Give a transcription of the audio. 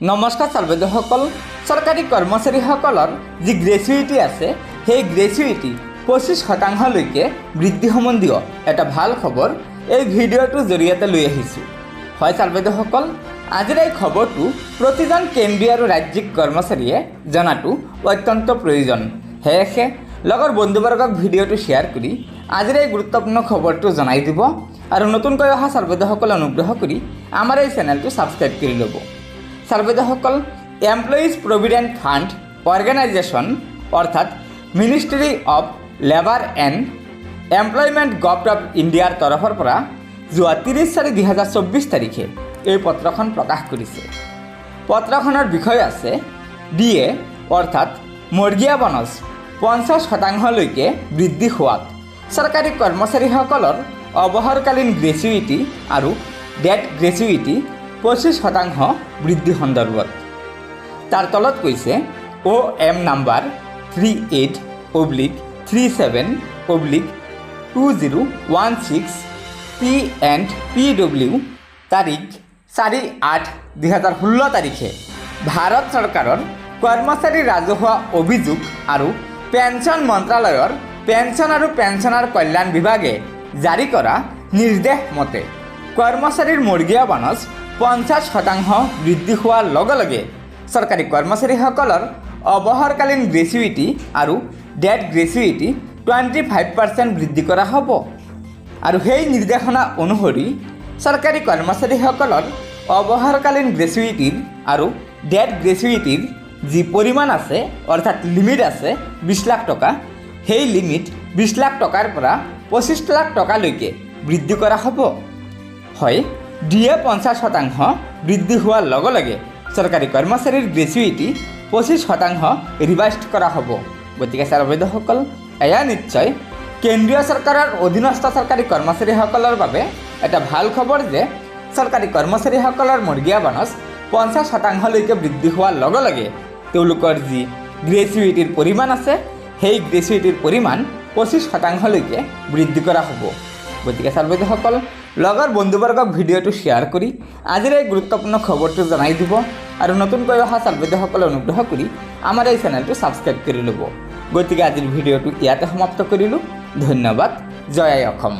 নমস্কাৰ ছাৰ বাইদেউসকল, চৰকাৰী কৰ্মচাৰীসকলৰ যি গ্ৰেচুইটি আছে, সেই গ্ৰেচুইটি 25 শতাংশলৈকে বৃদ্ধি সম্বন্ধীয় এটা ভাল খবৰ এই ভিডিঅ'টোৰ জৰিয়তে লৈ আহিছোঁ। হয় ছাৰ বাইদেউসকল, আজিৰ এই খবৰটো প্ৰতিজন কেন্দ্ৰীয় আৰু ৰাজ্যিক কৰ্মচাৰীয়ে জনাটো অত্যন্ত প্ৰয়োজন। সেয়েহে লগৰ বন্ধুবৰ্গক ভিডিঅ'টো শ্বেয়াৰ কৰি আজিৰ এই গুৰুত্বপূৰ্ণ খবৰটো জনাই দিব আৰু নতুনকৈ অহা ছাৰ বাইদেউসকলে অনুগ্ৰহ কৰি আমাৰ এই চেনেলটো ছাবস্ক্ৰাইব কৰি ল'ব। ছাৰ বাইদেউসকল, এমপ্লয়িজ প্ৰভিডেণ্ট ফাণ্ড অৰ্গেনাইজেশ্যন অৰ্থাৎ Ministry of Labour and Employment, Govt of ইণ্ডিয়াৰ তৰফৰ পৰা যোৱা 30/4/2024 তাৰিখে এই পত্ৰখন প্ৰকাশ কৰিছে। পত্ৰখনৰ বিষয় আছে ডি এ অৰ্থাৎ মৰ্গীয়া বোনাছ 50 শতাংশলৈকে বৃদ্ধি হোৱাত চৰকাৰী কৰ্মচাৰীসকলৰ অৱসৰকালীন গ্ৰেচুইটি আৰু ডেথ গ্ৰেচুইটি 25% বৃদ্ধি সন্দৰ্ভত। তাৰ তলত কৈছে OM number 38/37/2016 P and PW তাৰিখ 4/8/2016 তাৰিখে ভাৰত চৰকাৰৰ কৰ্মচাৰী ৰাজহুৱা অভিযোগ আৰু পেঞ্চন মন্ত্ৰালয়ৰ পেঞ্চন আৰু পেঞ্চনাৰ কল্যাণ বিভাগে জাৰি কৰা নিৰ্দেশ মতে কৰ্মচাৰীৰ মৰ্গীয়া বোনাছ 50% বৃদ্ধি হোৱাৰ লগে লগে চৰকাৰী কৰ্মচাৰীসকলৰ অৱসৰকালীন গ্ৰেচুইটি আৰু ডেথ গ্ৰেচুইটি 25% বৃদ্ধি কৰা হ'ব। আৰু সেই নিৰ্দেশনা অনুসৰি চৰকাৰী কৰ্মচাৰীসকলৰ অৱসৰকালীন গ্ৰেচুইটিৰ আৰু ডেথ গ্ৰেচুইটিৰ যি পৰিমাণ আছে, অৰ্থাৎ লিমিট আছে 20 লাখ টকা, সেই লিমিট 20 লাখ টকাৰ পৰা 25 লাখ টকালৈকে বৃদ্ধি কৰা হ'ব। হয়, ডি এ 50% বৃদ্ধি হোৱাৰ লগে লগে চৰকাৰী কৰ্মচাৰীৰ গ্ৰেচুইটি 25% ৰিভাইজড কৰা হ'ব। গতিকে ছাৰ বাইদেউসকল, এয়া নিশ্চয় কেন্দ্ৰীয় চৰকাৰৰ অধীনস্থ চৰকাৰী কৰ্মচাৰীসকলৰ বাবে এটা ভাল খবৰ যে চৰকাৰী কৰ্মচাৰীসকলৰ মৰ্গীয়া বোনাছ 50 শতাংশলৈকে বৃদ্ধি হোৱাৰ লগে লগে তেওঁলোকৰ যি গ্ৰেচুইটিৰ পৰিমাণ আছে, সেই গ্ৰেচুইটিৰ পৰিমাণ 25 শতাংশলৈকে বৃদ্ধি কৰা হ'ব। গতিকে ছাৰ বাইদেউসকল, লগৰ বন্ধুবৰ্গক ভিডিঅ'টো শ্বেয়াৰ কৰি আজিৰ এই গুৰুত্বপূৰ্ণ খবৰটো জনাই দিব আৰু নতুনকৈ অহা ছাৰ বাইদেউসকলে অনুগ্ৰহ কৰি আমাৰ এই চেনেলটো ছাবস্ক্ৰাইব কৰি ল'ব। গতিকে আজিৰ ভিডিঅ'টো ইয়াতে সমাপ্ত কৰিলোঁ। ধন্যবাদ। জয় আই অসম।